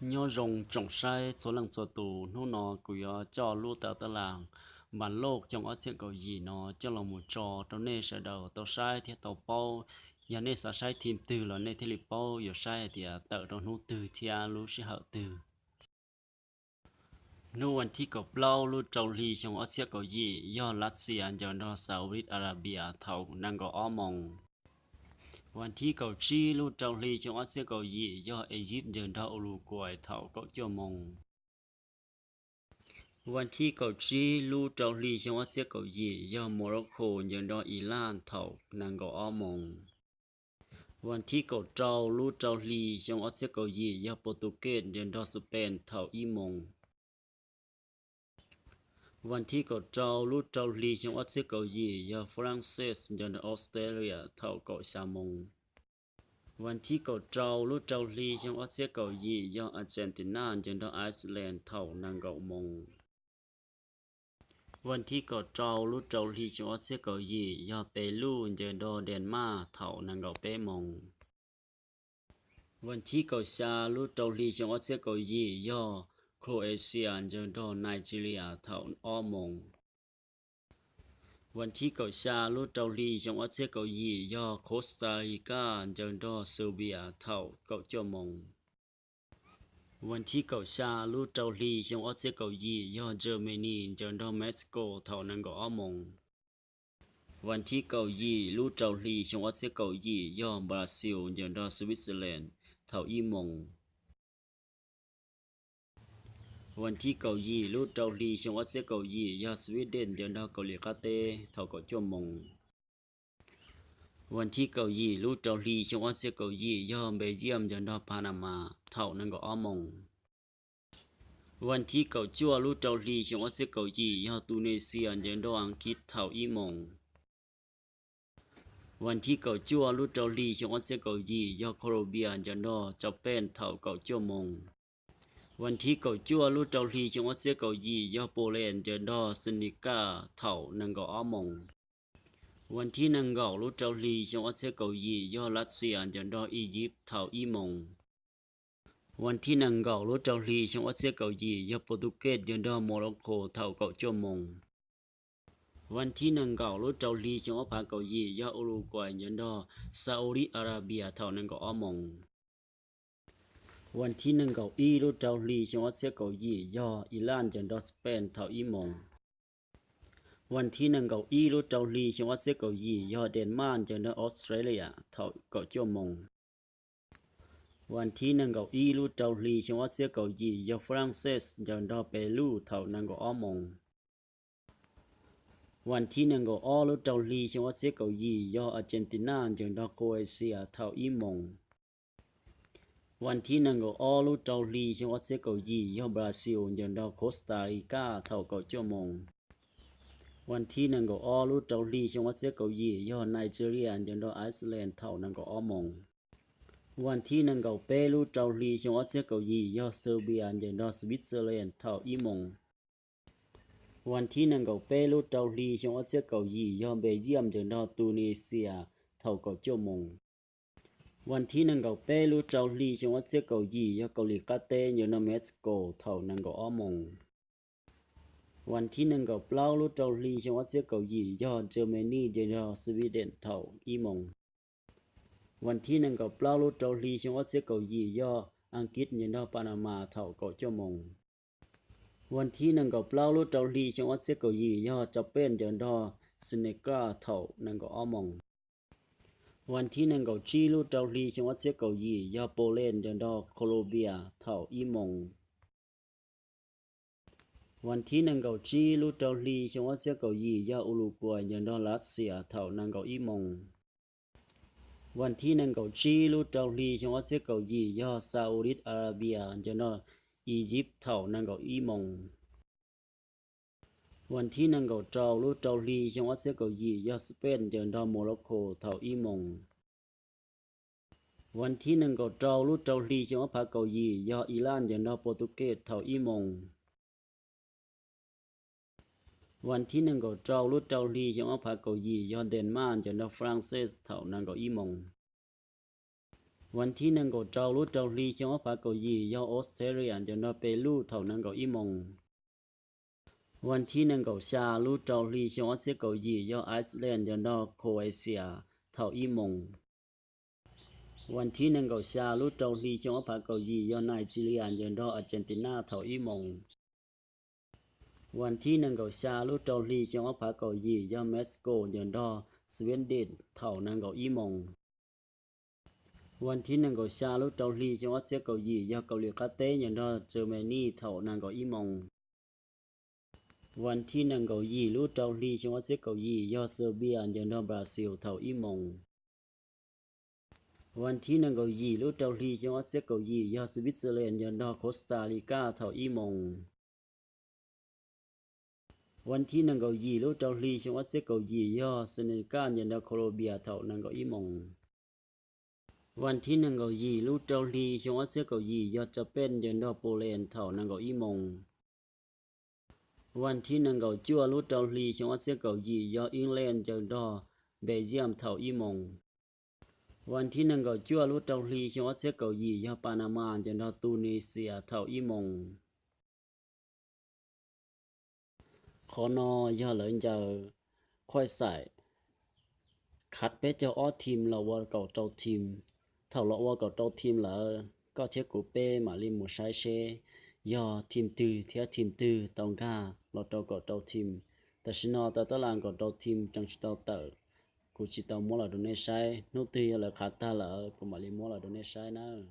Nyob zoo tsoom saib txhua leej txhua tus, hnub no kuv yuav coj lub tawv tab las Npas Lauj xyoo ob txhiab kaum yim no coj los mus tso rau nej sawv daws tau saib thiab tau paub. Yog nej xav saib thim twg los nej thiaj li paub yuav saib hais tias tawm rau hnub twg thiab lub sij hawm twg. Hnub vas thib kaum plaub lub rau hli xyoo ob txhiab kaum yim yog Lav Xias ncaws nrog Saudi Arabia thaum nees nkaum ob moos. Vas thib kaum tsib lub rau hli xyoo ob txhiab kaum yim yog Egypt ncaws nrog Uruguay thaum kaum cuaj moos. Vas thib kaum tsib lub rau hli xyoo ob txhiab kaum yim yog Morocco ncaws nrog Iran thaum nees nkaum ob moos. Vas thib kaum rau lub rau hli xyoo ob txhiab kaum yim yog Portuguese ncaws nrog Spain thaum ib moos. Vas thib kaum rau lub rau hli xyoo ob txhiab kaum yim yog France ncaws nrog Australia thaum kaum xya moos. Vas thib kaum rau lub rau hli xyoo ob txhiab kaum yim yog Argentina ncaws nrog Iceland thaum nees nkaum moos. Vas thib kaum rau lub rau hli xyoo ob txhiab kaum yim yog Peru ncaws nrog Denmark thaum nees nkaum peb moos. Vas thib kaum xya lub rau hli xyoo ob txhiab kaum yim yog Croatia ncaws nrog Nigeria thaum ob moos. Vas thib kaum xya lub rau hli xyoo ob txhiab kaum yim yog Costa Rica ncaws nrog Serbia thaum kaum cuaj moos. Vas thib kaum xya lub rau hli xyoo ob txhiab kaum yim yog Germany ncaws nrog Mexico thaum nees nkaum ob moos. Vas thib kaum yim lub rau hli xyoo ob txhiab kaum yim yog Brazil ncaws nrog Switzerland thaum ib moos. Vas thib kaum yim lub rau hli xyoo ob txhiab kaum yim yog Sweden ncaws nrog Kaus Lim Qab Teb thaum kaum cuaj moos. Vas thib kaum yim lub rau hli xyoo ob txhiab kaum yim yog Belgium ncaws nrog Panama thaum nees nkaum ob moos. Vas thib kaum cuaj lub rau hli xyoo ob txhiab kaum yim yog Tunisia ncaws nrog Askiv thaum ib moos. Vas thib kaum cuaj lub rau hli xyoo ob txhiab kaum yim yog Colombia ncaws nrog Japan thaum kaum cuaj moos. Vas thib kaum cuaj lub rau hli xyoo ob txhiab kaum yim yog Poland ncaws nrog Senegal thaum nees nkaum ob moos. Vas thib nees nkaum lub rau hli xyoo ob txhiab kaum yim yog Lav Xias ncaws nrog Egypt thaum ib moos. Vas thib nees nkaum lub rau hli xyoo ob txhiab kaum yim yog Portuguese ncaws nrog Morocco thaum kaum cuaj moos. Vas thib nees nkaum lub rau hli xyoo ob phav kaum yim yog Uruguay ncaws nrog Saudi Arabia thaum nees nkaum ob moos. Vas thib nees nkaum ib lub rau hli xyoo ob txhiab kaum yim yog Iran ncaws nrog Spain thaum ib moos. Vas thib nees nkaum ib lub rau hli xyoo ob txhiab kaum yim yog Denmark ncaws nrog Australia thaum kaum cuaj moos. Vas thib nees nkaum ib lub rau hli xyoo ob txhiab kaum yim yog France ncaws nrog Peru thaum nees nkaum ob moos. Vas thib nees nkaum ob lub rau hli xyoo ob txhiab kaum yim yog Argentina ncaws nrog Croatia thaum ib moos. Vas thib nees nkaum ob lub rau hli xyoo ob txhiab kaum yim yog Brazil ncaws nrog Costa Rica thaum kaum cuaj moos. Vas thib nees nkaum ob lub rau hli xyoo ob txhiab kaum yim yog Nigeria ncaws nrog Iceland thaum nees nkaum ob moos. Vas thib nees nkaum peb lub rau hli xyoo ob txhiab kaum yim yog Serbia ncaws nrog Switzerland thaum ib moos. Vas thib nees nkaum peb lub rau hli xyoo ob txhiab kaum yim yog Belgium ncaws nrog Tunisia thaum kaum cuaj moos. Vas thib nees nkaum peb lub rau hli xyoo ob txhiab kaum yim yog Kaus Lim Qab Teb ncaws nrog Mexico thaum nees nkaum ob moos. Vas thib nees nkaum plaub lub rau hli xyoo ob txhiab kaum yim yog Germany ncaws nrog Sweden thaum ib moos. Vas thib nees nkaum plaub lub rau hli xyoo ob txhiab kaum yim yog Askiv ncaws nrog Panama thaum kaum cuaj moos. Vas thib nees nkaum plaub lub rau hli xyoo ob txhiab kaum yim yog Japan ncaws nrog Senegal thaum nees nkaum ob moos. Vas thib nees nkaum tsib lub rau hli xyoo ob txhiab kaum yim yog Poland ncaws nrog Colombia thaum ib moos. Vas thib nees nkaum tsib lub rau hli xyoo ob txhiab kaum yim yog Uruguay ncaws nrog Lav Xias thaum nees nkaum ib moos. Vas thib nees nkaum tsib lub rau hli xyoo ob txhiab kaum yim yog Saudi Arabia ncaws nrog Egypt thaum nees nkaum ib moos. Vas thib nees nkaum rau lub rau hli xyoo ob txhiab kaum yim yog Spain ncaws nrog Morocco thaum ib moos. Vas thib nees nkaum rau lub rau hli xyoo ob phav kaum yim yog Iran ncaws nrog Portuguese thaum ib moos. Vas thib nees nkaum rau lub rau hli xyoo ob phav kaum yim yog Denmark ncaws nrog France thaum nees nkaum ib moos. Vas thib nees nkaum rau lub rau hli xyoo ob phav kaum yim yog Australia ncaws nrog Peru thaum nees nkaum ib moos. Vas thib nees nkaum xya lub rau hli xyoo ob txhiab kaum yim yog Iceland ncaws nrog Croatia thaum ib moos. Vas thib nees nkaum xya lub rau hli xyoo ob phav kaum yim yog Nigeria ncaws nrog Argentina thaum ib moos. Vas thib nees nkaum xya lub rau hli xyoo ob phav kaum yim yog Mexico ncaws nrog Sweden thaum nees nkaum ib moos. Vas thib nees nkaum xya lub rau hli xyoo ob txhiab kaum yim yog Kauslim Qab Teb ncaws nrog Germany thaum nees nkaum ib moos. Vas thib nees nkaum yim lub rau hli xyoo ob txhiab kaum yim yog Serbia ncaws nrog Brazil thaum ib moos. Vas thib nees nkaum yim lub rau hli xyoo ob txhiab kaum yim yog Switzerland ncaws nrog Costa Rica thaum ib moos. Vas thib nees nkaum yim lub rau hli xyoo ob txhiab kaum yim yog Senegal ncaws nrog Colombia thaum nees nkaum ib moos. Vas thib nees nkaum yim lub rau hli xyoo ob txhiab kaum yim yog Japan ncaws nrog Poland thaum nees nkaum ib moos. Vas thib nees nkaum cuaj lub rau hli xyoo ob txhiab kaum yim yog England ncaws nrog Belgium thaum ib moos. Vas thib nees nkaum cuaj lub rau hli xyoo ob txhiab kaum yim yog Panama ncaws nrog Tunisia thaum ib moos. Qhov no yog lawv ncaws, qhuaj xaim, khav peb caug ob team los ua kaum rau team. Thaum los ua kaum rau team lawm, koj thiab kuv peb mam li mus saib seb yog team twg thiab team twg tau nkag los rau kaum rau team. Tam sim no tau tab las kaum rau team tseem tsis tau tawm, kuv tsis tau muab los rau nej saib. Hnub twg yog lawv khav tag lawm kuv mam li muab los rau nej saib nawb.